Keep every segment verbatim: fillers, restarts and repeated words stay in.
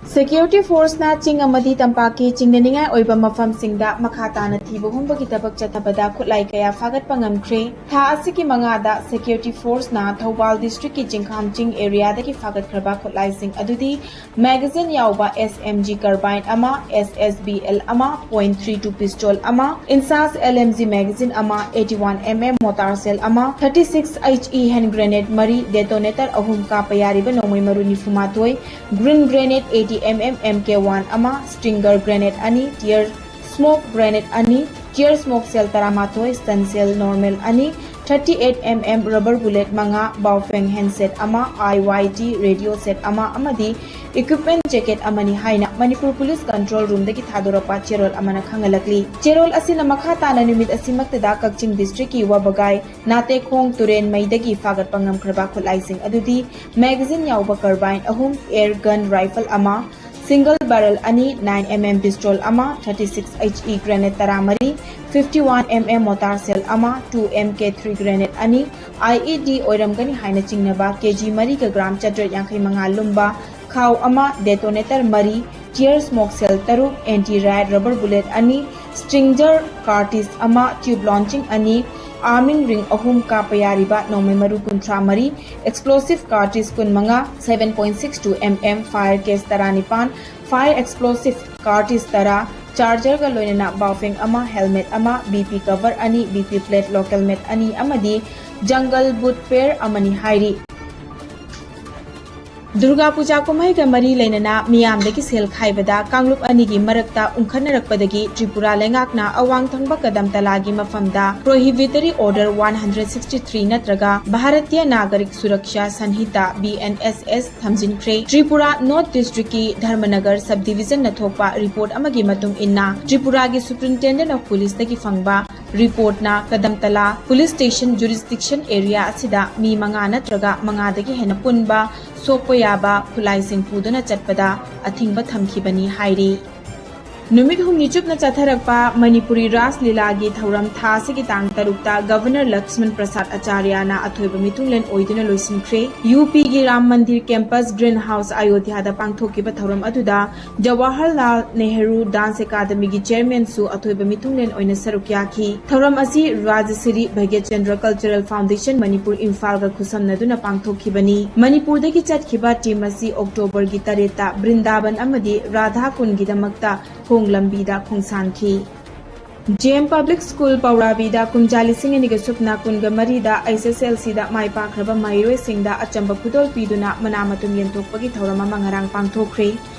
Security Forceꯅ ꯆꯤꯡ ꯑꯃꯗꯤ ꯇꯝꯄꯥꯛꯀꯤ ꯆꯤꯡꯅꯅꯤꯡꯉꯥꯏ ꯑꯣꯏꯕ ꯃꯐꯝꯁꯤꯡꯗ ꯃꯈꯥ ꯇꯥꯅ ꯊꯤꯕ ꯍꯨꯝꯕꯒꯤ ꯊꯕꯛ ꯆꯠꯊꯕꯗ ꯈꯨꯠꯂꯥꯏ ꯀꯌꯥ ꯐꯥꯒꯠꯄ ꯉꯝꯈ꯭ꯔꯦ꯫ ꯊꯥ ꯑꯁꯤꯒꯤ ꯃꯉꯥꯗ Security Forceꯅ ꯊꯧꯕꯥꯜ districtꯀꯤ ꯆꯤꯡꯈꯥꯝ ꯆꯤꯡ areaꯗꯒꯤ ꯐꯥꯒꯠꯈ꯭ꯔꯕ ꯈꯨꯠꯂꯥꯏꯁꯤꯡ ꯑꯗꯨꯗꯤ magazine ꯌꯥꯎꯕ S M G carbine ꯑꯃ, S S B L ꯑꯃ, point three two pistol ꯑꯃ, INSAS L M G magazine ꯑꯃ, eighty-one M M mortar shell ꯑꯃ, thirty-six H E hand grenade ꯃꯔꯤ, detonator ꯑꯍꯨꯝ ꯀꯥꯞꯄ ꯌꯥꯔꯤꯕ ꯅꯣꯡꯃꯩ ꯃꯔꯨ ꯅꯤꯐꯨ ꯃꯥꯊꯣꯏ, green grenade eighty M M M K one ꯑꯃ, stinger grenade ꯑꯅꯤ, tear smoke grenade ꯑꯅꯤ, tear smoke shell ꯇꯔꯥꯃꯥꯊꯣꯏ, stun shell normal ꯑꯅꯤ, thirty-eight M M rubber bullet ꯃꯉꯥ, Baofeng handset ꯑꯃ, I Y D radio set ꯑꯃ ꯑꯃꯗꯤ equipment jacket ꯑꯃꯅꯤ ꯍꯥꯏꯅ ꯃꯅꯤꯄꯨꯔ Police Control Roomꯗꯒꯤ ꯊꯥꯗꯣꯔꯛꯄ ꯆꯦꯔꯣꯜ ꯑꯃꯅ ꯈꯪꯍꯜꯂꯛꯂꯤ꯫ ꯆꯦꯔꯣꯜ ꯑꯁꯤꯅ ꯃꯈꯥ ꯇꯥꯅ ꯅꯨꯃꯤꯠ ꯑꯁꯤꯃꯛꯇꯗ ꯀꯛꯆꯤꯡ districtꯀꯤ ꯋꯥꯕꯒꯥꯏ ꯅꯥꯇꯦꯈꯣꯡ ꯇꯨꯔꯦꯟ ꯃꯩꯗꯒꯤ ꯐꯥꯒꯠꯄ ꯉꯝꯈ꯭ꯔꯕ ꯈꯨꯠꯂꯥꯏꯁꯤꯡ ꯑꯗꯨꯗꯤ magazine ꯌꯥꯎꯕ carbine ꯑꯍꯨꯝ, air gun rifle ꯑꯃ, single barrel ꯑꯅꯤ, nine M M pistol ꯑꯃ, thirty-six H E grenade ꯇꯔꯥꯃꯔꯤ, fifty-one M M mortar shell ꯑꯃ, two M K three grenade ꯑꯅꯤ, I E D ꯑꯣꯏꯔꯝꯒꯅꯤ ꯍꯥꯏꯅ ꯆꯤꯡꯅꯕ K G ꯃꯔꯤꯒ gram ꯆꯥꯇ꯭ꯔꯦꯠ ꯌꯥꯡꯈꯩ ꯃꯉꯥ ꯂꯨꯝꯕ ꯈꯥꯎ ꯑꯃ, detonator ꯃꯔꯤ, tear smoke shell ꯇꯔꯨꯛ, anti riot rubber bullet ꯑꯅꯤ, stinger cartridge ꯑꯃ, tube launching ꯑꯅꯤ, arming ring ꯑꯍꯨꯝ ꯀꯥꯞꯄ ꯌꯥꯔꯤꯕ ꯅꯣꯡꯃꯩ ꯃꯔꯨ ꯀꯨꯟꯊ꯭ꯔꯥ ꯃꯔꯤ, explosive cartridge ꯀꯨꯟꯃꯉꯥ, seven point six two M M fire case ꯇꯔꯥꯅꯤꯄꯥꯟ, fire explosive cartridge ꯇꯔꯥ, chargerꯒ ꯂꯣꯏꯅꯅ Baofeng ꯑꯃ, helmet ꯑꯃ, B P cover ꯑꯅꯤ, B P plate local mat ꯑꯅꯤ ꯑꯃꯗꯤ jungle boot pair ꯑꯃꯅꯤ ꯍꯥꯏꯔꯤ꯫ ꯗꯨꯔꯒꯥ ꯄꯨꯖꯥ ꯀꯨꯝꯍꯩꯒ ꯃꯔꯤ ꯂꯩꯅꯅ ꯃꯤꯌꯥꯝꯗꯒꯤ ꯁꯦꯜ ꯈꯥꯏꯕꯗ ꯀꯥꯡꯂꯨꯞ ꯑꯅꯤꯒꯤ ꯃꯔꯛꯇ ꯎꯪꯈꯠꯅꯔꯛꯄꯗꯒꯤ ꯇ꯭ꯔꯤꯄꯨꯔꯥ ꯂꯩꯉꯥꯛꯅ ꯑꯋꯥꯡ ꯊꯪꯕ ꯀꯗꯝꯇꯂꯥꯒꯤ ꯃꯐꯝꯗ Prohibitory Order one hundred sixty-three ꯅꯠꯇ꯭ꯔꯒ Bharatiya ꯅꯥꯒꯔꯤꯛ Suraksha ꯁꯟꯍꯤꯇꯥ, B N S S, ꯊꯝꯖꯤꯟꯈ꯭ꯔꯦ꯫ Tripura North Districtꯀꯤ ꯙꯔꯃꯅꯒꯔ Subdivisionꯅ ꯊꯣꯛꯄ report ꯑꯃꯒꯤ ꯃꯇꯨꯡ ꯏꯟꯅ, ꯇ꯭ꯔꯤꯄꯨꯔꯥꯒꯤ Superintendent of Policeꯇꯒꯤ ꯐꯪꯕ reportꯅ ꯀꯗꯝꯇꯂꯥ Police Station jurisdiction area ꯑꯁꯤꯗ ꯃꯤ ꯃꯉꯥ ꯅꯠꯇ꯭ꯔꯒ ꯃꯉꯥꯗꯒꯤ ꯍꯦꯟꯅ ꯄꯨꯟꯕ, ꯁꯣꯛꯄ ꯌꯥꯕ ꯈꯨꯠꯂꯥꯏꯁꯤꯡ ꯄꯨꯗꯨꯅ ꯆꯠꯄꯗ ꯑꯊꯤꯡꯕ ꯊꯝꯈꯤꯕꯅꯤ ꯍꯥꯏꯔꯤ꯫ ꯅꯨꯃꯤꯠ ꯍꯨꯝꯅꯤ ꯆꯨꯞꯅ ꯆꯠꯊꯔꯛꯄ ꯃꯅꯤꯄꯨꯔꯤ ꯔꯥꯁ ꯂꯤꯂꯥꯒꯤ ꯊꯧꯔꯝ ꯊꯥ ꯑꯁꯤꯒꯤ ꯇꯥꯡ ꯇꯔꯨꯛꯇ ꯒꯕꯔꯅꯔ ꯂꯛꯁꯃꯟ ꯄ꯭ꯔꯁꯥꯗ ꯑꯆꯥꯔꯌꯥꯅ ꯑꯊꯣꯏꯕ ꯃꯤꯊꯨꯡꯂꯦꯟ ꯑꯣꯏꯗꯨꯅ ꯂꯣꯏꯁꯤꯟꯈ꯭ꯔꯦ꯫ ꯌꯨ ꯄꯤꯒꯤ ꯔꯥꯝ ꯃꯟꯗꯤꯔ ꯀꯦꯝꯄꯁ ꯒ꯭ꯔꯤꯟ ꯍꯥꯎꯁ ꯑꯌꯣꯙ꯭ꯌꯥꯗ ꯄꯥꯡꯊꯣꯛꯈꯤꯕ ꯊꯧꯔꯝ ꯑꯗꯨꯗ ꯖꯋꯥꯍꯔꯂꯥꯜ ꯅꯦꯍꯔꯨ ꯗꯥꯟꯁ ꯑꯦꯀꯥꯗꯃꯤꯒꯤ ꯆꯦꯌꯔꯃꯦꯟꯁꯨ ꯑꯊꯣꯏꯕ ꯃꯤꯊꯨꯡꯂꯦꯟ ꯑꯣꯏꯅ ꯁꯔꯨꯛ ꯌꯥꯈꯤ꯫ ꯊꯧꯔꯝ ꯑꯁꯤ ꯔꯥꯖꯁꯤꯔꯤ ꯚꯥꯒ꯭ꯌꯆꯟꯗ꯭ꯔ ꯀꯜꯆꯔꯦꯜ ꯐꯥꯎꯟꯗꯦꯁꯟ ꯃꯅꯤꯄꯨꯔ ꯏꯝꯐꯥꯜꯒ ꯈꯨꯠꯁꯝꯅꯗꯨꯅ ꯄꯥꯡꯊꯣꯛꯈꯤꯕꯅꯤ꯫ ꯃꯅꯤꯄꯨꯔꯗꯒꯤ ꯆꯠꯈꯤꯕ ꯇꯤꯝ ꯑꯁꯤ ꯑꯣꯛꯇꯣꯕꯔꯒꯤ ꯇꯔꯦꯠꯇ ꯕ꯭ꯔꯤꯟꯗꯥꯕꯟ ꯑꯃꯗꯤ ꯔꯥꯙꯥ ꯀꯨꯟꯒꯤꯗꯃꯛꯇ ꯈꯣꯡ ꯂꯝꯕꯤꯗ ꯈꯣꯡꯁꯥꯟꯈꯤ꯫ ꯖꯦ ꯑꯦꯝ ꯄꯕ꯭ꯂꯤꯛ ꯁ꯭ꯀꯨꯜ ꯄꯧꯔꯥꯕꯤꯗ ꯀꯨꯝꯖꯥ ꯂꯤꯁꯤꯡ ꯑꯅꯤꯒ ꯁꯨꯞꯅ ꯀꯨꯟꯒ ꯃꯔꯤꯗ ꯑꯩꯆ ꯑꯦꯁ ꯑꯦꯜ ꯁꯤꯗ ꯃꯥꯏ ꯄꯥꯛꯈ꯭ꯔꯕ ꯃꯍꯩꯔꯣꯏꯁꯤꯡꯗ ꯑꯆꯝꯕ ꯈꯨꯗꯣꯜ ꯄꯤꯗꯨꯅ ꯃꯅꯥ ꯃꯊꯨꯝ ꯌꯦꯟꯊꯣꯛꯄꯒꯤ ꯊꯧꯔꯝ ꯑꯃ ꯉꯔꯥꯡ ꯄꯥꯡꯊꯣꯛꯈ꯭ꯔꯦ꯫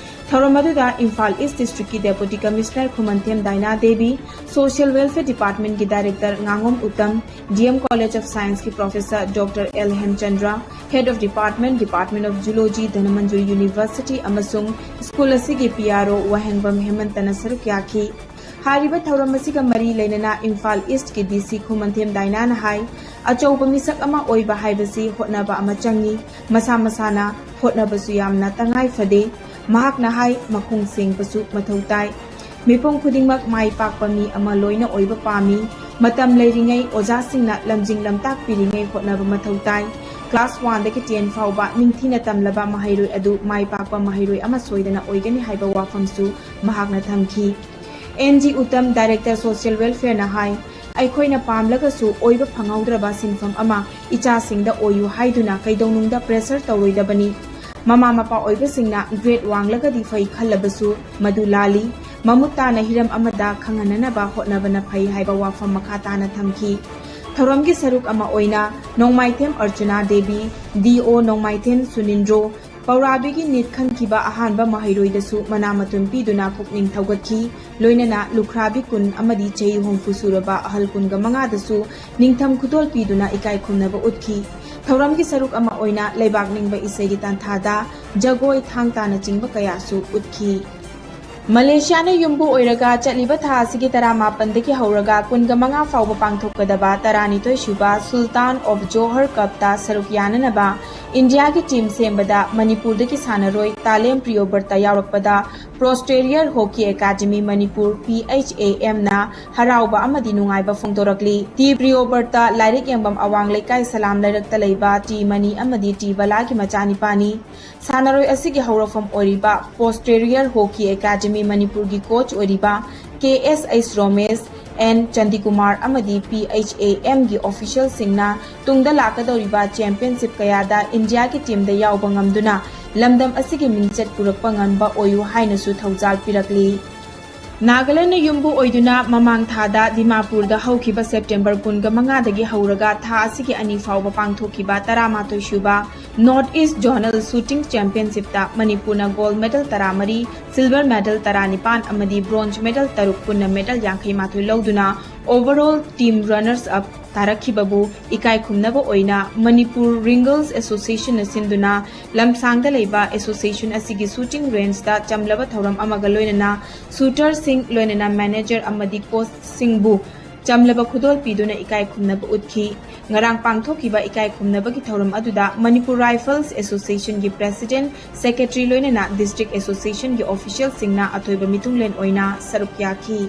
ꯊꯧꯔꯝ ꯑꯗꯨꯗ ꯏꯝꯐꯥꯜ ꯏꯁ ꯗꯤꯁꯇ꯭ꯔꯤꯛꯀꯤ deputy commissioner Khumanthem Diana Devi, social welfare ꯗꯤꯄꯥꯔꯠꯃꯦꯟꯠꯀꯤ ꯗꯥꯏꯔꯦꯛꯇꯔ ꯉꯥꯉꯣꯝ Utam, D M college of ꯁꯥꯏꯟꯁꯀꯤ professor doctor L Hemchandra, Head of Department, Department of Zoology, Dhanamanjuri university ꯑꯃꯁꯨꯡ ꯁ꯭ꯀꯨꯜ ꯑꯁꯤꯒꯤ ꯄꯤ ꯑꯥꯔ ꯑꯣ ꯋꯥꯍꯦꯡꯕꯝ ꯍꯦꯃꯟꯇꯅ ꯁꯔꯨꯛ ꯌꯥꯈꯤ꯫ ꯍꯥꯏꯔꯤꯕ ꯊꯧꯔꯝ ꯑꯁꯤꯒ ꯃꯔꯤ ꯂꯩꯅꯅ ꯏꯝꯐꯥꯜ ꯏꯁ꯭ꯠꯀꯤ ꯗꯤ ꯁꯤ ꯈꯨꯃꯟꯊꯦꯝ ꯗꯥꯏꯅꯥꯅ ꯍꯥꯏ, ꯑꯆꯧꯕ ꯃꯤꯁꯛ ꯑꯃ ꯑꯣꯏꯕ ꯍꯥꯏꯕꯁꯤ ꯍꯣꯠꯅꯕ ꯑꯃ ꯆꯪꯏ꯫ ꯃꯁꯥ ꯃꯁꯥꯅ ꯍꯣꯠꯅꯕꯁꯨ ꯌꯥꯝꯅ ꯇꯉꯥꯏ ꯐꯗꯦ꯫ ꯃꯍꯥꯛꯅ ꯍꯥꯏ, ꯃꯈꯣꯡ ꯁꯦꯡꯕꯁꯨ ꯃꯊꯧ ꯇꯥꯏ꯫ ꯃꯤꯄꯨꯝ ꯈꯨꯗꯤꯡꯃꯛ ꯃꯥꯏ ꯄꯥꯛꯄ ꯃꯤ ꯑꯃ ꯂꯣꯏꯅ ꯑꯣꯏꯕ ꯄꯥꯝꯃꯤ꯫ ꯃꯇꯝ ꯂꯩꯔꯤꯉꯩ ꯑꯣꯖꯥꯁꯤꯡꯅ ꯂꯝꯖꯤꯡ ꯂꯝꯇꯥꯛꯄꯤꯔꯤꯉꯩ ꯍꯣꯠꯅꯕ ꯃꯊꯧ ꯇꯥꯏ꯫ ꯀ꯭ꯂꯥꯁ ꯋꯥꯟꯗꯒꯤ ꯇꯦꯟ ꯐꯥꯎꯕ ꯅꯤꯡꯊꯤꯅ ꯇꯝꯂꯕ ꯃꯍꯩꯔꯣꯏ ꯑꯗꯨ ꯃꯥꯏ ꯄꯥꯛꯄ ꯃꯍꯩꯔꯣꯏ ꯑꯃ ꯁꯣꯏꯗꯅ ꯑꯣꯏꯒꯅꯤ ꯍꯥꯏꯕ ꯋꯥꯐꯝꯁꯨ ꯃꯍꯥꯛꯅ ꯊꯝꯈꯤ꯫ And G Uttam, director social ꯋꯦꯜꯐꯤꯌꯔꯅ ꯍꯥꯏ, ꯑꯩꯈꯣꯏꯅ ꯄꯥꯝꯂꯒꯁꯨ ꯑꯣꯏꯕ ꯐꯪꯍꯧꯗ꯭ꯔꯕ ꯁꯤꯟꯐꯝ ꯑꯃ ꯏꯆꯥꯁꯤꯡꯗ ꯑꯣꯏꯌꯨ ꯍꯥꯏꯗꯨꯅ ꯀꯩꯗꯧꯅꯨꯡꯗ ꯄ꯭ꯔꯦꯁꯔ ꯇꯧꯔꯣꯏꯗꯕꯅꯤ꯫ ꯃꯃꯥ ꯃꯄꯥ ꯑꯣꯏꯕꯁꯤꯡꯅ ꯒ꯭ꯔꯦꯗ ꯋꯥꯡꯂꯒꯗꯤ ꯐꯩ ꯈꯜꯂꯕꯁꯨ ꯃꯗꯨ ꯂꯥꯜꯂꯤ꯫ ꯃꯃꯨꯠ ꯇꯥꯅ ꯍꯤꯔꯝ ꯑꯃꯗ ꯈꯪꯍꯟꯅꯅꯕ ꯍꯣꯠꯅꯕꯅ ꯐꯩ ꯍꯥꯏꯕ ꯋꯥꯐꯝ ꯃꯈꯥ ꯇꯥꯅ ꯊꯝꯈꯤ꯫ ꯊꯧꯔꯝꯒꯤ ꯁꯔꯨꯛ ꯑꯃ ꯑꯣꯏꯅ ꯅꯣꯡꯃꯥꯏꯊꯦꯝ ꯑꯔꯆꯅꯥ ꯗꯦꯕꯤ, ꯗꯤ ꯑꯣ ꯅꯣꯡꯃꯥꯏꯊꯦꯝ ꯁꯨꯅꯤꯟꯗ꯭ꯔꯣ, ꯄꯧꯔꯥꯕꯤꯒꯤ ꯅꯤꯠ ꯈꯟꯈꯤꯕ ꯑꯍꯥꯟꯕ ꯃꯍꯩꯔꯣꯏꯗꯁꯨ ꯃꯅꯥ ꯃꯊꯨꯝ ꯄꯤꯗꯨꯅ ꯄꯨꯛꯅꯤꯡ ꯊꯧꯒꯠꯈꯤ꯫ ꯂꯣꯏꯅꯅ ꯂꯨꯈ꯭ꯔꯥꯕꯤ ꯀꯨꯟ ꯑꯃꯗꯤ ꯆꯍꯤ ꯍꯨꯝꯐꯨ ꯁꯨꯔꯕ ꯑꯍꯜ ꯀꯨꯟꯒ ꯃꯉꯥꯗꯁꯨ ꯅꯤꯡꯊꯝ ꯈꯨꯗꯣꯜ ꯄꯤꯗꯨꯅ ꯏꯀꯥꯏ ꯈꯨꯝꯅꯕ ꯎꯠꯈꯤ꯫ ꯊꯧꯔꯝꯒꯤ ꯁꯔꯨꯛ ꯑꯃ ꯑꯣꯏꯅ ꯂꯩꯕꯥꯛ ꯅꯤꯡꯕ ꯏꯁꯩꯒꯤ ꯇꯥꯟꯊꯥꯗ ꯖꯒꯣꯏ, ꯊꯥꯡ ꯇꯥꯅꯆꯤꯡꯕ ꯀꯌꯥꯁꯨ ꯎꯠꯈꯤ꯫ ꯃꯂꯦꯁꯤꯌꯥꯅ ꯌꯨꯝꯕꯨ ꯑꯣꯏꯔꯒ ꯆꯠꯂꯤꯕ ꯊꯥ ꯑꯁꯤꯒꯤ ꯇꯔꯥꯃꯥꯄꯟꯗꯒꯤ ꯍꯧꯔꯒ ꯀꯨꯟꯒ ꯃꯉꯥ ꯐꯥꯎꯕ ꯄꯥꯡꯊꯣꯛꯀꯗꯕ ꯇꯔꯥꯅꯤꯊꯣꯏ ꯁꯨꯕ ꯁꯨꯜꯇꯥꯟ ꯑꯣꯐ ꯖꯣꯍꯔ ꯀꯞꯇ ꯁꯔꯨꯛ ꯌꯥꯅꯅꯕ ꯏꯟꯗꯤꯌꯥꯒꯤ ꯇꯤꯝ ꯁꯦꯝꯕꯗ ꯃꯅꯤꯄꯨꯔꯗꯒꯤ ꯁꯥꯟꯅꯔꯣꯏ ꯇꯥꯂꯦꯝ ꯄ꯭ꯔꯤꯌꯣꯕ꯭ꯔꯇ ꯌꯥꯎꯔꯛꯄꯗ Posterior Hockey Academy Manipur, P H A M, ꯅ ꯍꯔꯥꯎꯕ ꯑꯃꯗꯤ ꯅꯨꯡꯉꯥꯏꯕ ꯐꯣꯡꯗꯣꯔꯛꯂꯤ꯫ ꯇꯤ ꯄ꯭ꯔꯤꯌꯣꯕ꯭ꯔꯇ ꯂꯥꯏꯔꯤꯛ ꯌꯦꯡꯐꯝ ꯑꯋꯥꯡ ꯂꯩꯀꯥꯏ ꯁꯂꯥꯝ ꯂꯩꯔꯛꯇ ꯂꯩꯕ ꯇꯤ ꯃꯅꯤ ꯑꯃꯗꯤ ꯇꯤ ꯕꯂꯥꯒꯤ ꯃꯆꯥꯅꯤꯄꯥꯅꯤ꯫ ꯁꯥꯟꯅꯔꯣꯏ ꯑꯁꯤꯒꯤ ꯍꯧꯔꯛꯐꯝ ꯑꯣꯏꯔꯤꯕ Posterior Hockey Academy ꯃꯅꯤꯄꯨꯔꯒꯤ ꯀꯣꯆ ꯑꯣꯏꯔꯤꯕ ꯀꯦ ꯑꯦꯁ ꯑꯩꯆ ꯔꯣꯃꯦꯁ, ꯑꯦꯟ ꯆꯟꯗꯤꯀꯨꯃꯥꯔ ꯑꯃꯗꯤ P H A M ꯒꯤ ꯑꯣꯐꯤꯁꯤꯌꯦꯜꯁꯤꯡꯅ ꯇꯨꯡꯗ ꯂꯥꯛꯀꯗꯧꯔꯤꯕ ꯆꯦꯝꯄꯤꯌꯟꯁꯤꯞ ꯀꯌꯥꯗ ꯏꯟꯗꯤꯌꯥꯒꯤ ꯇꯤꯝꯗ ꯌꯥꯎꯕ ꯉꯝꯗꯨꯅ ꯂꯝꯗꯝ ꯑꯁꯤꯒꯤ ꯃꯤꯡꯆꯠ ꯄꯨꯔꯛꯄ ꯉꯝꯕ ꯑꯣꯏꯌꯨ ꯍꯥꯏꯅꯁꯨ ꯊꯧꯖꯥꯜ ꯄꯤꯔꯛꯂꯤ꯫ ꯅꯥꯒꯥꯂꯦꯟꯗꯅ ꯌꯨꯝꯕꯨ ꯑꯣꯏꯗꯨꯅ ꯃꯃꯥꯡ ꯊꯥꯗ ꯗꯤꯃꯥꯄꯨꯔꯗ ꯍꯧꯈꯤꯕ ꯁꯦꯞꯇꯦꯝꯕꯔ ꯀꯨꯟꯒ ꯃꯉꯥꯗꯒꯤ ꯍꯧꯔꯒ ꯊꯥ ꯑꯁꯤꯒꯤ ꯑꯅꯤ ꯐꯥꯎꯕ ꯄꯥꯡꯊꯣꯛꯈꯤꯕ ꯇꯔꯥꯃꯥꯊꯣꯏ ꯁꯨꯕ North East Zonal Shooting Championshipꯇ ꯃꯅꯤꯄꯨꯔꯅ gold medal ꯇꯔꯥꯃꯔꯤ, silver medal ꯇꯔꯥꯅꯤꯄꯥꯟ ꯑꯃꯗꯤ bronze medal ꯇꯔꯨꯛ, ꯄꯨꯟꯅ medal ꯌꯥꯡꯈꯩ ꯃꯥꯊꯣꯏ ꯂꯧꯗꯨꯅ overall team runners up ꯇꯥꯔꯛꯈꯤꯕꯕꯨ ꯏꯀꯥꯏ ꯈꯨꯝꯅꯕ ꯑꯣꯏꯅ Manipur Wringers Associationꯅ ꯁꯤꯟꯗꯨꯅ ꯂꯝꯁꯥꯡꯗ ꯂꯩꯕ association ꯑꯁꯤꯒꯤ shooting rangeꯇ ꯆꯝꯂꯕ ꯊꯧꯔꯝ ꯑꯃꯒ ꯂꯣꯏꯅꯅ shooterꯁꯤꯡ, ꯂꯣꯏꯅꯅ manager ꯑꯃꯗꯤ coachꯁꯤꯡꯕꯨ ꯆꯝꯂꯕ ꯈꯨꯗꯣꯜ ꯄꯤꯗꯨꯅ ꯏꯀꯥꯏ ꯈꯨꯝꯅꯕ ꯎꯠꯈꯤ꯫ ꯉꯔꯥꯡ ꯄꯥꯡꯊꯣꯛꯈꯤꯕ ꯏꯀꯥꯏ ꯈꯨꯝꯅꯕꯒꯤ ꯊꯧꯔꯝ ꯑꯗꯨꯗ Manipur Rifles Associationꯒꯤ president, secretary, ꯂꯣꯏꯅꯅ district associationꯒꯤ officialꯁꯤꯡꯅ ꯑꯊꯣꯏꯕ ꯃꯤꯊꯨꯡꯂꯦꯟ ꯑꯣꯏꯅ ꯁꯔꯨꯛ ꯌꯥꯈꯤ꯫